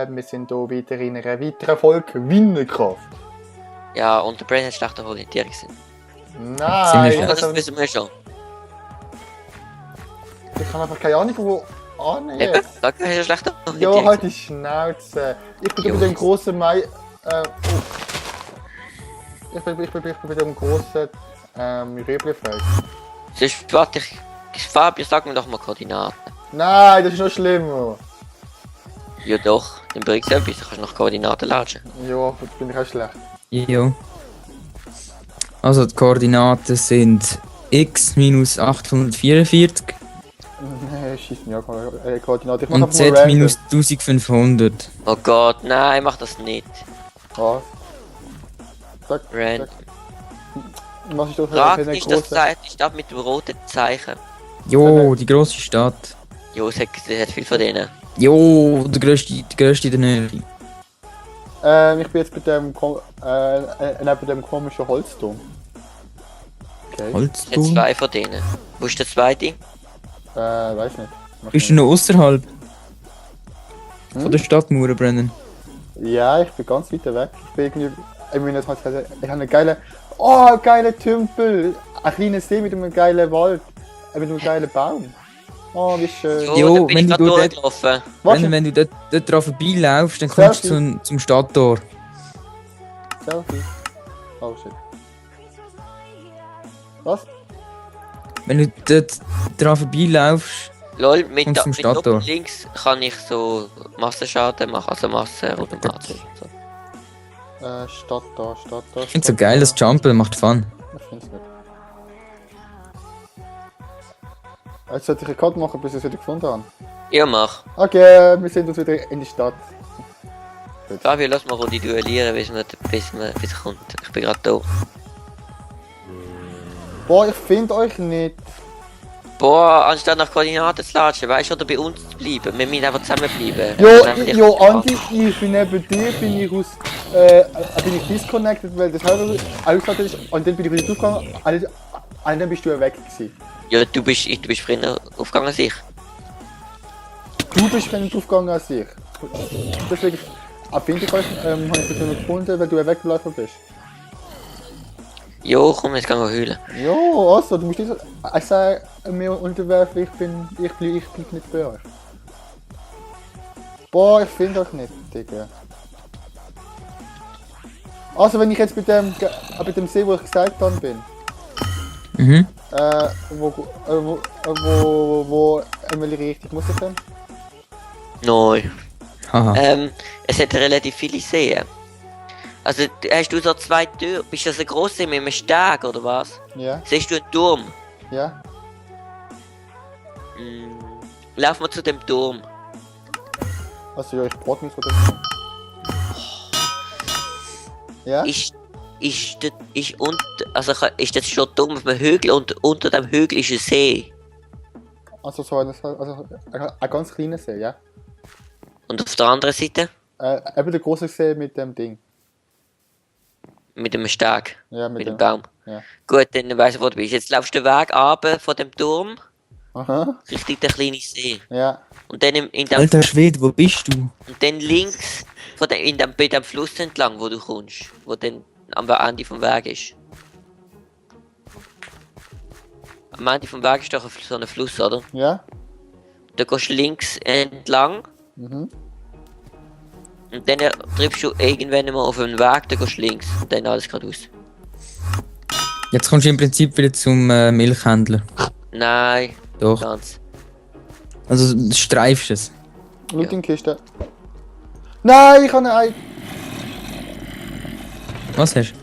wir sind hier wieder in einer weiteren Folge Winnerkraft. Ja, und der Brain hat schlechter Orientierungssinn. Nein, Ja, das wissen wir schon. ich habe einfach keine Ahnung, wo annehmen. Eben, sag mal, hast du schlechter Ja, Orientierungssinn. halt die Schnauze. Ich bin bei dem grossen ich bin bei dem grossen Röblefeld. Sonst warte Fabio, sag mir doch mal Koordinaten. Nein, das ist noch schlimmer. Ja doch, dann bringt's etwas, dann kannst du noch Koordinaten latschen. Ja, jetzt bin ich auch schlecht. Jo. Also die Koordinaten sind x minus 844 Nein, schießt mir auch Koordinate. Ich mach und einfach mal z random. minus 1500. Oh Gott, nein, mach das nicht. Was? Sag, Rand. was ist doch Rat eine nicht, das große... sei die Stadt mit dem roten Zeichen. Jo, die grosse Stadt. Jo, es hat viel von denen. Jo, die grösste in der Nähe. Ich bin jetzt bei dem, neben dem komischen Holzturm. Okay. Es hat Holzturm? 2 von denen. Wo ist der zweite? Weiß nicht. Bist du noch außerhalb von der Stadtmauer, Brennan? Ja, ich bin ganz weit weg. Ich bin irgendwie... Ich habe einen geilen... Oh, geiler Tümpel! Ein kleiner See mit einem geilen Wald. Mit einem geilen Baum. Oh, wie schön. Jo, da bin wenn ich grad du dort- durchgelaufen. Was? Wenn du dort dran vorbeilaufst, dann kommst du Selfie. zum Stadttor. Selfie. Oh shit. Was? Wenn du dort dran vorbeilaufst, Lol, mit Und zum mit Stadttor. oben links kann ich so Massenschaden machen, also Massen oder Massen. So. Stadt da. ich find's so geil, das Jumpen macht Fun. Ich find's nicht. Jetzt sollte ich einen Cut machen, bis ich es wieder gefunden habe. Ja, mach. Okay, wir sind uns wieder in die Stadt. Fabio, lass mal Rudi duellieren, bis es kommt. Ich bin gerade da. Boah, ich finde euch nicht. Boah, anstatt nach Koordinaten zu latschen, weißt du, oder bei uns zu bleiben. Wir müssen einfach zusammenbleiben. Jo, Andi, ich bin neben dir, bin ich disconnected, weil das halbe ausgeschaltet ist und dann bin ich wieder draufgegangen und dann bist du ja weg gewesen. Ja, du bist früher aufgegangen als ich. Du bist wenn draufgegangen als ich. Deswegen finde ich euch, habe ich das nicht gefunden, weil du ja weggelaufen bist. Jo, komm, jetzt gehen wir heulen. Jo, also, du musst nicht sagen, mir unterwerfen, ich bleib nicht bei euch. Boah, ich finde euch nicht, Digga. Also, wenn ich jetzt bei dem See, wo ich gesagt habe, bin, Mhm. wo in welche Richtung muss ich denn? Nein. Haha. Es hat relativ viele Seen. Also, hast du so 2 Türen? Bist du das ein grosser mit einem Steg oder was? Ja, Siehst du einen Turm? ja. Lauf mal zu dem Turm. Also, ja, ich brauche nichts, oder? Ja? Ist das schon Turm auf einem Hügel und unter dem Hügel ist ein See? Also, ein ganz kleiner See, ja? Und auf der anderen Seite? Eben der große See mit dem Ding. Mit dem Steg. Ja, Mit mit dem dem. Baum. Ja. Gut, dann weiss ich, wo du bist. Jetzt laufst du den Weg runter von dem Turm Aha, Richtung der kleinen See. ja. Und dann in dem, Alter Schwede, wo bist du? und dann links bei dem Fluss entlang, wo du kommst. Wo dann am Ende vom Weg ist. Am Ende vom Weg ist doch so ein Fluss, oder? Ja? Da gehst du links entlang. Mhm. Und dann triffst du irgendwann mal auf einen Weg, dann gehst du links. Und dann alles geradeaus. Jetzt kommst du im Prinzip wieder zum Milchhändler. Nein, Doch. ganz. Also du streifst es. Looting-Kiste. Nein, ich habe eine Ei. Was hast du?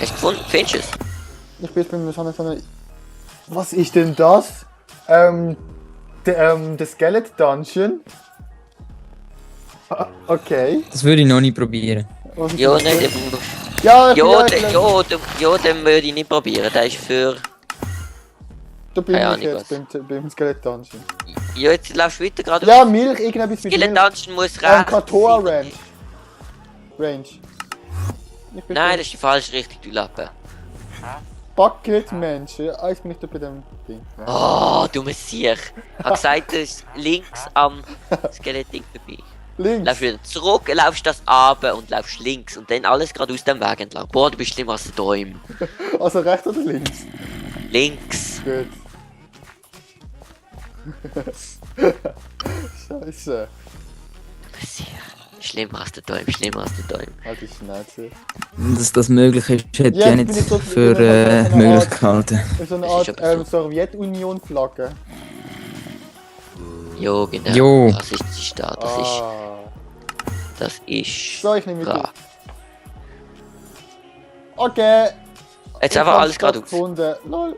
Hast du gefunden? Findest du es? Ich bin jetzt bei so einer... Was ist denn das? Der Skeleton Dungeon. Okay. Das würde ich noch nicht probieren. Was ist Ja, das nein, denn? Ja, den würde ich nicht probieren. Der ist für. Da bin Keine ich Ahnung, jetzt beim Skeleton Dungeon. Ja, jetzt laufst du weiter gerade. Ja, Milch, irgendetwas mit Skeleton Milch. Dungeon muss rechts. Katoa Range. Ich bin Nein, das ist die falsche Richtung, du Lappe. Bucket-Mensch. Ah, jetzt bin ich da bei dem Ding. Oh, du Messias. Ich hab gesagt, du bist links am Skelettding vorbei. Links. Laufst wieder zurück, laufst das runter und laufst links und dann alles gerade aus dem Weg entlang. Boah, du bist schlimmer als ein Däum. Also rechts oder links? Links. Gut. Scheiße. Messias. Schlimmer als der Däum, schlimmer als der Däum. Halt die Schnauze. Dass das möglich ist, hätte ich Jetzt ja bin nicht ich so- für so eine möglich Art- gehalten. So eine Das Art ist aber so. Sowjetunion-Flagge. Jo, genau. Jo. Das ist die Stadt, das ist... So, ich nehme mit. Bra. Okay. Jetzt ich einfach hab alles Stadt gerade auf. gefunden. Lol.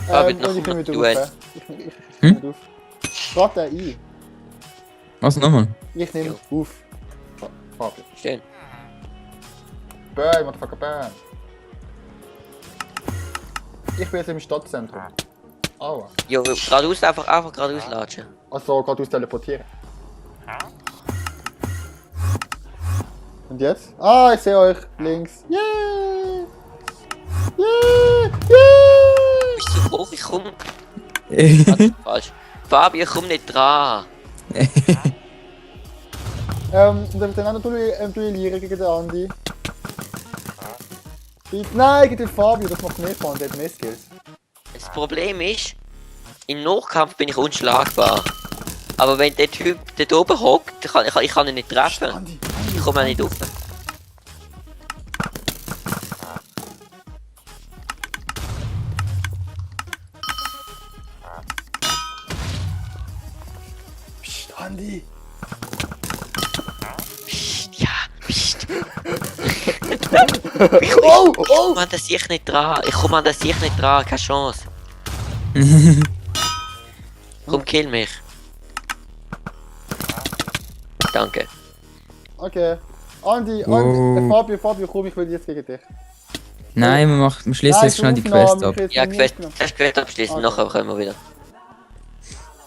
Ah, mit und noch ich nehme mit du auf. hast. Ich nehme mit auf. Trag den ein. Was nochmal? Ich nehme auf. Fabio. Schön. Burn, motherfucker, burn. Ich bin jetzt im Stadtzentrum. Aua. Jo, geradeaus, einfach geradeaus latschen. Also geradeaus teleportieren. Und jetzt? Ah, ich sehe euch links. Yeah! Yeah! Yeah! Bist du hoch? Ich komm. Das ist falsch. Fabio, komm nicht dran. Und dann miteinander duellieren gegen den Andi. Nein, gegen den Fabio, das macht mehr Fun, der hat mehr Skills. Das Problem ist, im Nahkampf bin ich unschlagbar. Aber wenn der Typ dort oben hockt, ich kann ihn nicht treffen. Andi, Ich komme auch nicht rauf. Psst, Andi. Ja, pst. Oh, Ich oh! komme an das Sicht nicht dran. Ich komme an das Sicht nicht dran. Keine Chance. Komm, kill mich. Danke. Okay. Andi, Oh. Fabio, komm, ich will jetzt gegen dich. Nein, wir schließen jetzt schnell die Quest ab. Ja, Quest abschließen, Okay. nachher können wir wieder.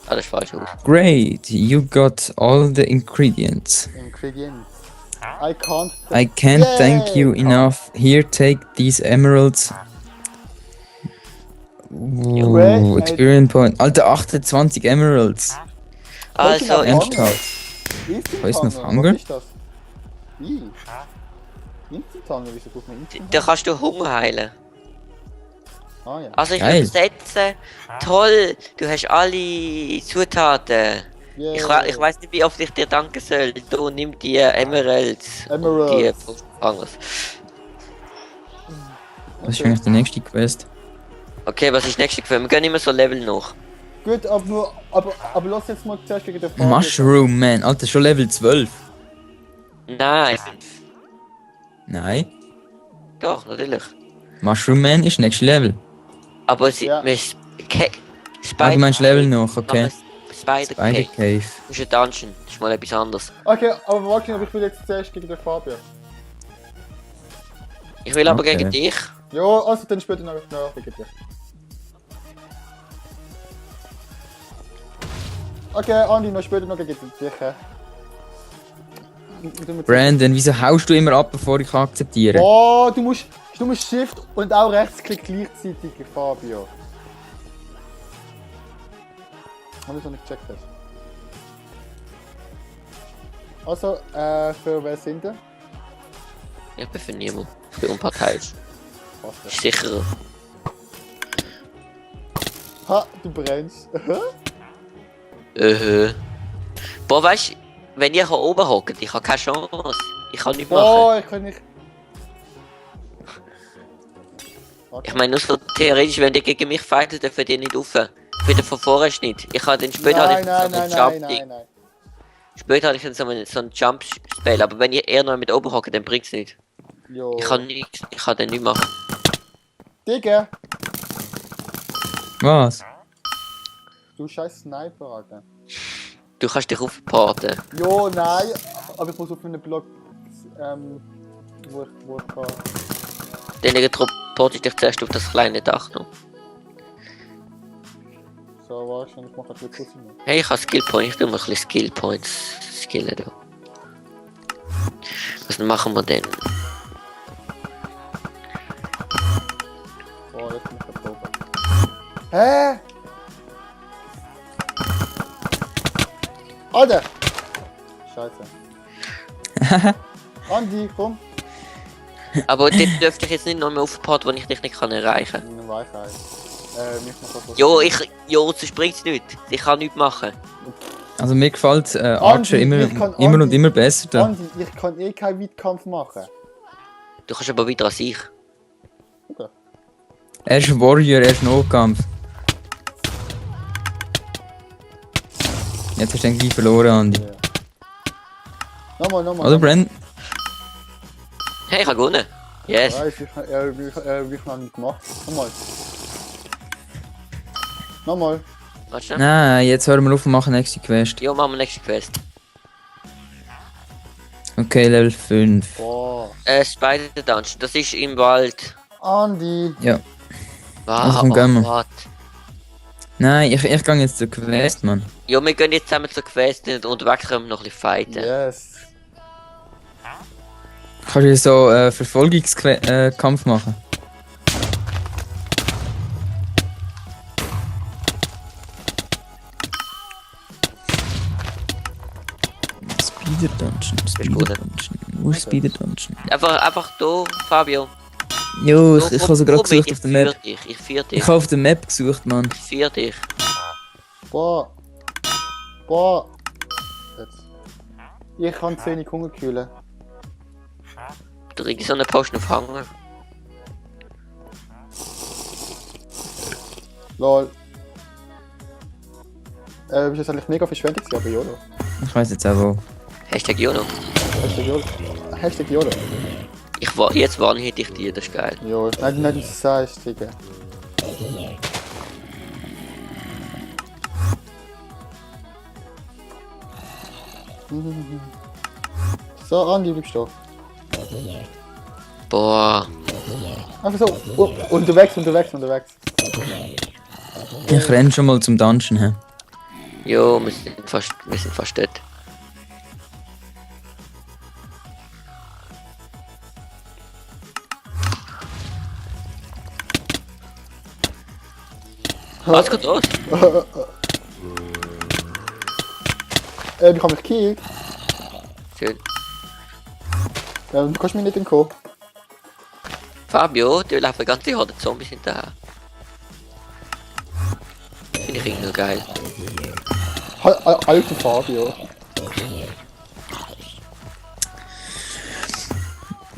Ah, das ist falsch. Great, you got all the ingredients. Ingredients. I can't. I can't Yay! thank you enough. Here, take these emeralds. Great. Experience Point. Alter, 28 Emeralds. Also, Ja. Ernsthaft. Instant ist noch Hunger, Hunger? Was ist das? Wie? Instant Hunger, wieso braucht man Instant da kannst du Hunger heilen. Hunger? Ah ja. Also ich Geil. übersetze. Toll, du hast alle Zutaten. Yeah. Ich weiß nicht, wie oft ich dir danken soll. Du nimm die Emeralds. Und die Emeralds. Fangers. Was ist eigentlich die nächste Quest? Okay, was ist nächste Quelle? Wir gehen immer so Level noch. Gut, aber lass jetzt mal zuerst gegen den Fabio. Mushroom Man, Alter, schon Level 12. Nein, Nein, doch, natürlich. Mushroom Man ist nächstes Level. Aber sie. Ja. Ah, du meinst Level noch, okay. Spider Spider Cave. Cave. Das ist ein Dungeon. Das ist mal etwas anderes. Okay, aber warte, aber ich will jetzt zuerst gegen den Fabio. Ich will aber Okay. gegen dich. Ja, also dann später noch gegen dich. Okay, Andi, noch später noch gegen dich. Brandon, wieso haust du immer ab, bevor ich akzeptiere? Oh, du musst Shift und auch Rechtsklick gleichzeitig, Fabio. Alles, was ich gecheckt hast. Also, für wer sind ihr? Ich bin für niemand. Ich bin unparteiisch. Passt ja. Ist sicherer. Ha, du brennst. Boah, weißt du, wenn ihr hier oben hockt, ich habe keine Chance. Ich kann nichts machen. Oh, ich kann nicht. Ich meine, nur so theoretisch, wenn die gegen mich fighten, dürfen die nicht rauf. Wieder von vorne nicht. Ich habe den später Nein, hatte nein, ich so nein, einen nein, Jump-Ding. nein, nein. Später hatte ich so einen Jump-Spell, aber wenn ihr eher noch mit oben hockt, dann bringt's nicht. Jo. Ich kann nichts, ich kann den nicht machen. Digga, Was? du scheiß Sniper, Alter. Du kannst dich aufparten. Jo, nein, aber ich muss auf einen Block, wo ich kann. Dann transporte ich dich zuerst auf das kleine Dach noch. So, warte, ich mache jetzt kurz mehr. Hey, ich habe Skill Points, ich tue mal ein bisschen Skill Points skillen da. Was machen wir denn? Hä? Alter! Scheiße. Andi, komm. Aber dort dürfte ich jetzt nicht noch mehr auf den Part, wo ich dich nicht kann erreichen kann. Ein Wi-Fi. Mich noch was. Jo, so springt's nicht. Ich kann nichts machen. Also mir gefällt Archer immer, ich kann immer und Andi- immer besser. Da. Andi, ich kann eh keinen Weitkampf machen. Du kannst aber weiter als ich. Er ist ein Warrior, er ist Notkampf. Jetzt hast du den gleich verloren, Andi. Ja. Nochmal. Oder Brandon? Hey, ich habe gewonnen. Yes. Ja, wie viel haben wir gemacht? Nochmal. Warte schnell. Nein, jetzt hören wir auf und machen nächste Quest. Jo, machen wir nächste Quest. Okay, Level 5. Boah. Spider Dungeon, das ist im Wald. Andi. Ja. Wow, komm, gehen wir. what? Nein, ich gehe jetzt zur Quest, Mann. Jo, wir gehen jetzt zusammen zur Quest und unterwegs können wir noch ein bisschen fighten. Yes. Kannst du so Verfolgungskampf machen? Speeder Dungeon, gut. Wo ist Speeder Dungeon? Einfach da, Fabio. Jo, Da, ich habe so gerade komm mit, gesucht auf der Map. Ich führe dich. Ich habe auf der Map gesucht, Mann. Ich führe dich. Boah. Jetzt. Ich kann 10 Hunger kühlen. Du kriegst so eine Potion auf Hunger. Lol. Bist jetzt eigentlich mega verschwendet gewesen, aber YOLO. Ich weiß jetzt auch wo. Hashtag YOLO. Hashtag YOLO. Jetzt warne ich dich dir, das ist geil. Jo, nicht was du sagst, Digga. So, Andi, bleibst du. Boah. Einfach so, unterwegs. Ich renn schon mal zum Dungeon, hä? Jo, wir sind fast dort. Was geht los? Ich hab mich gekillt. Schön. Du kannst mich nicht entkommen. Fabio, du läufst ganz die Horde Zombies hinterher. Finde ich irgendwie geil. Alter Fabio.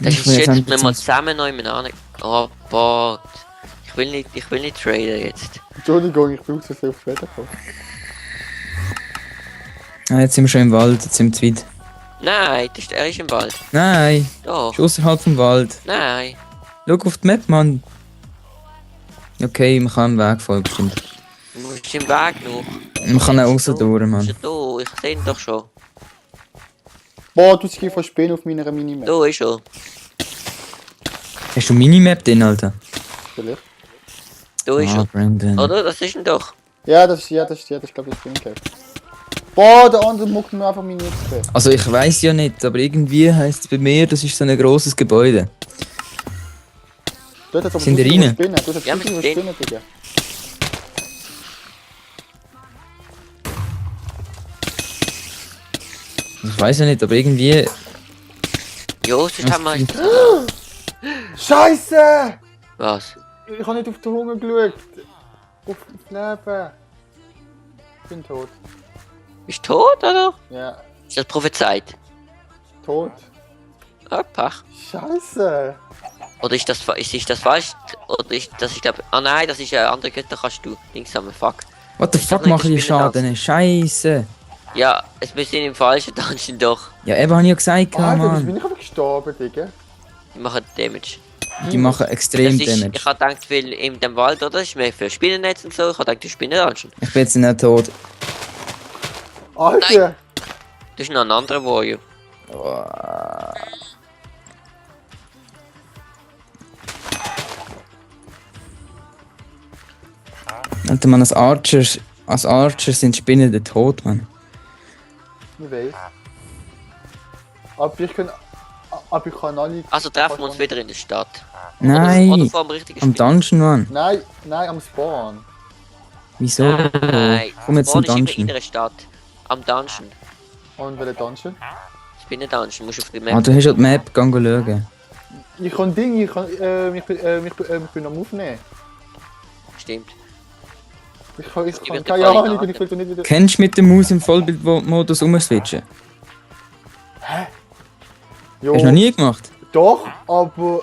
Das Ich ist will jetzt schön, dass endlich wir mal zum- zusammen noch miteinander. Oh, Gott. Ich will nicht traden jetzt. Entschuldigung, ich brauche so viel auf später kommen. Ah, jetzt sind wir schon im Wald, jetzt sind wir zu weit. Nein, er ist im Wald. Nein, Doch. ist außerhalb vom Wald. Nein. Schau auf die Map, Mann. Okay, man kann einen Weg folgen, bestimmt. Du bist im Weg noch. Man kann auch raus durch, Ist Mann. er da? Ich sehe ihn doch schon. Boah, du siehst von Spielen auf meiner Minimap. Da ist er. Hast du Minimap drin, Alter? Vielleicht. Da ist Ah, er. Brandon. Oder? Das ist ihn doch. Ja, das ist glaube ich Springcap. Boah, der andere muckt mir einfach meine XP. Also ich weiß ja nicht, aber irgendwie heisst es bei mir, das ist so ein grosses Gebäude. Du hast aber Sind so die viele rein? Spinnen. Du hast Ja, so viele wir sind Spinnen, Digga. Ich weiß ja nicht, aber irgendwie... Jo, sonst haben wir... Scheiße! Was? Ich habe nicht auf den Hunger geschaut. Auf das Leben. Ich bin tot. Bist du tot, oder? Ja, Ist das prophezeit? tot. Ah, Pach. Scheiße! Oder ist das falsch? Oder ist das, ich glaube... Ah nein, das ist ein anderer Götter, kannst du. Dings haben, fuck. What the Ich sag fuck nicht, mache ich ich bin nicht Schaden? Scheiße! Ja, es müssen im falschen Dungeon doch. Ja, eben habe ich ja gesagt, Alter, wieso Mann. bin ich aber gestorben, Digga? Die machen Damage. Die machen extrem Das ist, Damage. ich habe gedacht, weil in dem Wald, oder? Das ist mehr für Spinnennetz und so. Ich habe gedacht, du Spinnennetz. Ich bin jetzt nicht tot. Alter! Das ist noch ein anderer Warrior. Alter, Mann, als Archer sind Spinnen der Tod, Mann. Ich weiß. Aber ich kann alle... Also treffen wir uns wieder in der Stadt. Oder Nein, vor dem richtigen am Spiel. Dungeon, Mann. Nein, am Spawn. Wieso? Nein, Komm jetzt zum vorne ist in Dungeon. einer Stadt. Am Dungeon. Und welcher Dungeon? Ich bin ein Dungeon, musst auf die Ah, Map. du hast ja die Map, geh schauen. Ich kann Dinge, ich bin am Aufnehmen. Stimmt. Ich wird kann der keine Ahnung Kandidat. und ich will da nicht wieder... Kennst du mit der Maus im Vollbildmodus umswitchen? Jo, Hast du noch nie gemacht? doch, aber...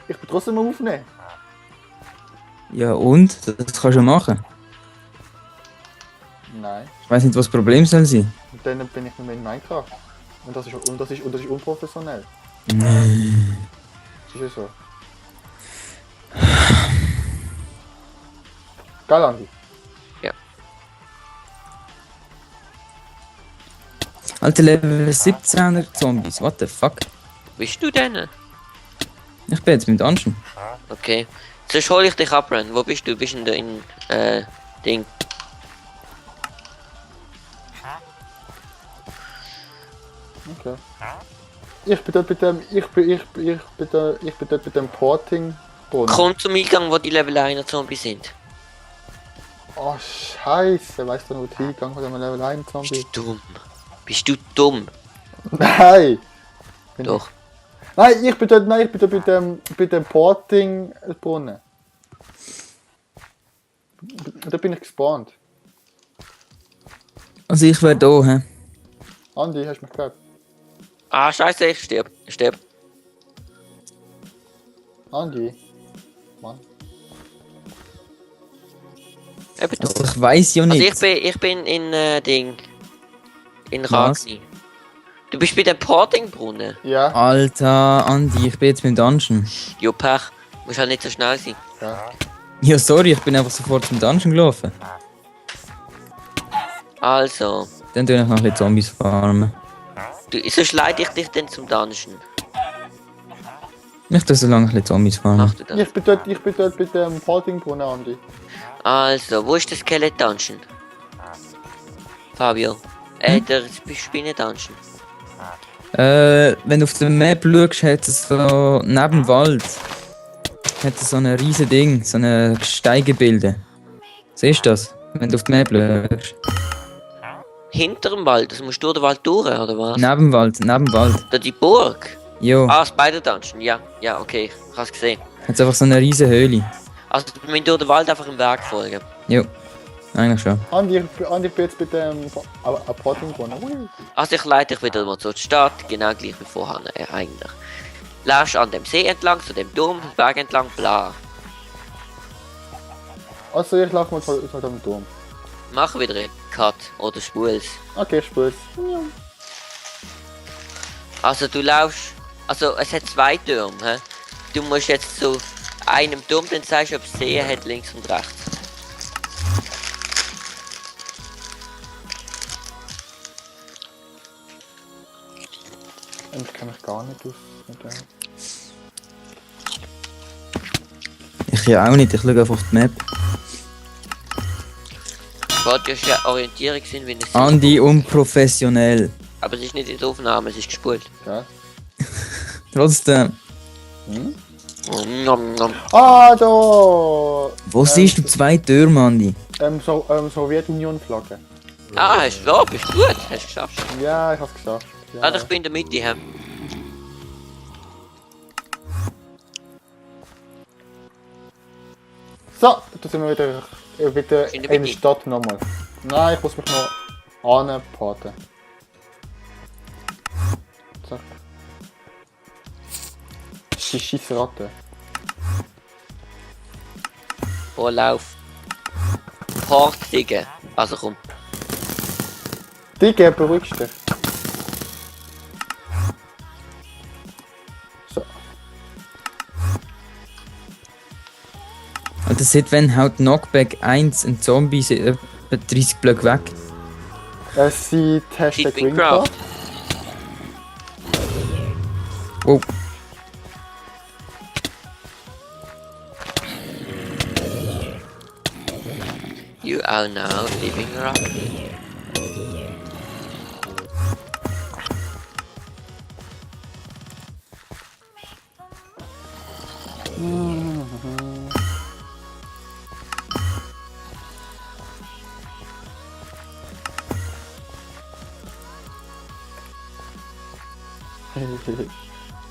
Ich bin trotzdem am Aufnehmen. Ja und? Das kannst du machen. Nein. Ich weiß nicht, was das Problem soll sein. Und dann bin ich nicht mehr in Minecraft. Und das ist unprofessionell. Das ist ja so. Geil, Andi. Alter, Level 17er Zombies, what the fuck? Bist du denn? Ich bin jetzt mit Dungeon. Okay. Sonst hol ich dich ab, Ren. Wo bist du? Bist du in Ding? Okay. Ich bin dort mit dem... Ich bin dort mit dem Porting-Brunnen. Komm zum Eingang, wo die Level 1 Zombies sind. Oh, Scheiße. Weißt du noch, wo die Eingang von dem Level 1 Zombie? Bist du dumm? Bist du dumm? Nein! Bin Doch. Nein, ich bin dort mit dem Porting-Brunnen. Da bin ich gespawnt. Also ich wär da, hä? Andi, hast du mich gehört? Ah, scheiße, ich sterb. Ich sterb. Andi? Mann. Eben doch. Also ich weiss ja Also nicht. ich bin in Ding. In Was? Ragni. Du bist bei dem Portingbrunnen. Ja? Alter, Andi, ich bin jetzt mit Dungeon. Jo, Pech. Muss halt nicht so schnell sein. Ja. Ja, sorry, ich bin einfach sofort zum Dungeon gelaufen. Also. Dann tue ich noch ein bisschen Zombies farmen. Sonst leite ich dich dann zum Dungeon. Ich tue so lange ein bisschen Zombies farmen. Mach du das. Ich bin dort mit dem Porting-Brunnen, Andi. Also, wo ist der Skelett Dungeon? Fabio. Der Spinne Dungeon. Wenn du auf der Map schaust, hat es so neben dem Wald hat es so ein riesen Ding, so ein Gesteigebilde. Siehst du das? Wenn du auf die Map schaust. Hinter dem Wald, das musst du durch den Wald durch, oder was? Neben dem Wald. Da die Burg. Jo, Ah, Spider Dungeon, ja, okay, ich hab's gesehen. hat es einfach so eine riesen Höhle. Also, wir müssen durch den Wald einfach im Weg folgen. Jo, eigentlich schon. Andi, ich bin jetzt mit dem Porting-Brunnen. Ui. Also, ich leite dich wieder mal zur Stadt, genau gleich wie vorher eigentlich. Laufst an dem See entlang, zu dem Turm, Berg entlang, bla. Also ich laufe mal zu dem Turm. Mach wieder einen Cut oder spul's. Okay, ich spür's. Also, du laufst. Also, es hat zwei Türme, hä? Du musst jetzt zu einem Turm, dann sagst du, ob es See hat, links und rechts. Ich kann mich gar nicht aus mit dem. Ich ja auch nicht, ich schaue einfach auf die Map. Warte, ja Orientierung sind wie eine Andi, unprofessionell. Aber es ist nicht in der Aufnahme, es ist gespult. Ja. Trotzdem. Hm? Nom, nom. Ah, da! Wo siehst du zwei Türme, Andi? Sowjetunion-Flagge. Ah, hast du da? Bist du gut? Hast du geschafft. Ja, ich hab's geschafft. Ja. Also, ich bin in der Mitte, hä? So, da sind wir wieder In der in der Mitte. Stadt nochmal. Nein, ich muss mich noch anpaten. Zack. Die scheisse Ratte. Vorlauf. Portigen. Also komm. Digga, beruhigst dich. So. Alter, seit wann haut Knockback 1 ein Zombie etwa 30 Blöcke weg? Sie testet Sieht Minecraft. Wingcraft. Oh, You are now living rough.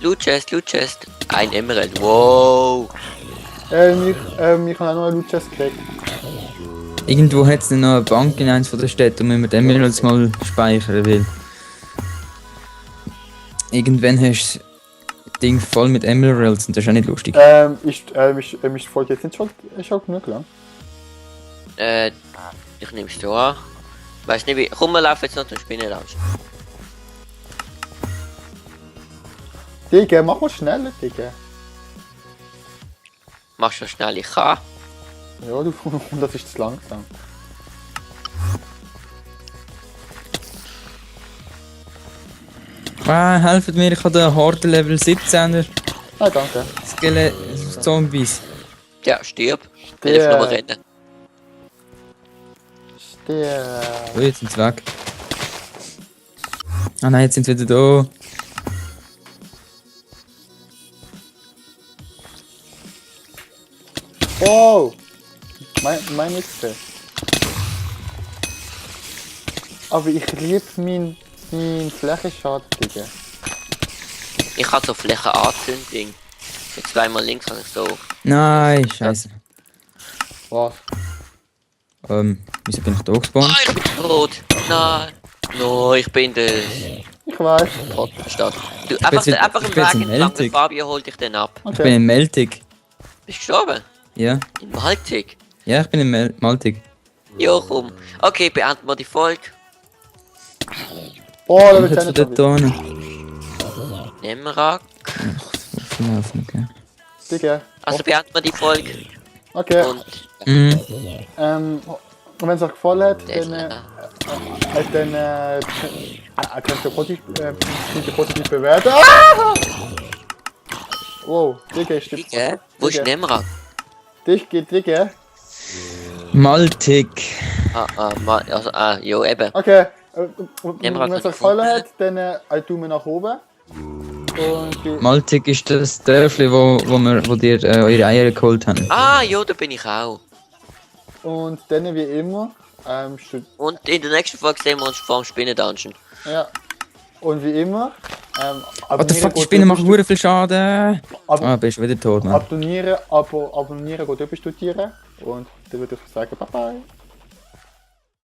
Loot Chest. Ein Emerald. Wow. Ich habe auch noch einen Loot-Chest gekriegt. Irgendwo hat es noch eine Bank in eins von der Städte, und wenn man den Emeralds mal speichern will. Irgendwann hast du das Ding voll mit Emeralds und das ist auch nicht lustig. Ist die Folge jetzt nicht schon genug lang? Ich nehme es so an. Weiß nicht wie. Komm, wir laufen jetzt noch zum Spinnenlounge. Digga, mach mal schneller, Digga. Mach so schnell ich kann. Ja, du, das ist zu langsam. Helft mir, ich habe den Horde Level 17er Ah, danke. Skelett Zombies. Ja, stirb. Will ich noch mal rennen. Oh, jetzt sind sie weg. Ah nein, jetzt sind sie wieder da. Oh! Mein XP. Aber ich liebe mein Flächenschaden, Digga. Ich habe so Flächen Anzündung. Mit zweimal links habe ich so. Nein, scheiße. Was? Wieso bin ich da gespawnt? Ah, ich bin tot. Nein. No, ich bin der Ich weiß. Trottenstadt. Du, bin jetzt- einfach ich im bin jetzt Weg in entlang. Meltig. Fabio holt dich dann ab. Ich bin in Meltig. Bist du gestorben? Ja. In Maltig? Ja, ich bin in Maltig. Jo, komm. Okay, beenden wir die Folge. Oh, da Ich wird bin es von nicht dort so. hin. Nemrak. Laufen, okay. Digga. Also beenden wir die Folge. Okay. Und Mhm. Und wenn es euch gefallen hat, das könnt ihr positiv bewerten. Ah! Wow, Digga, ich stimme. Digga, wo ist Nemrak? Digga. Maltig. Jo, eben. Okay. Und Nemrak wenn es hat euch gefallen gefunden. hat, dann einen Daumen nach oben. Und Maltig ist das Dörfli, wo dir eure Eier geholt haben. Ah, jo, da bin ich auch. dann wie immer, Und in der nächsten Folge sehen wir uns vor dem Spinnen-Dungeon. ja. Und wie immer, What the fuck, die Spinnen machen verdammt viel Schaden. Ab Ah, bist wieder tot, Mann. abonnieren, geht überstudieren. Und dann würde ich sagen, bye bye.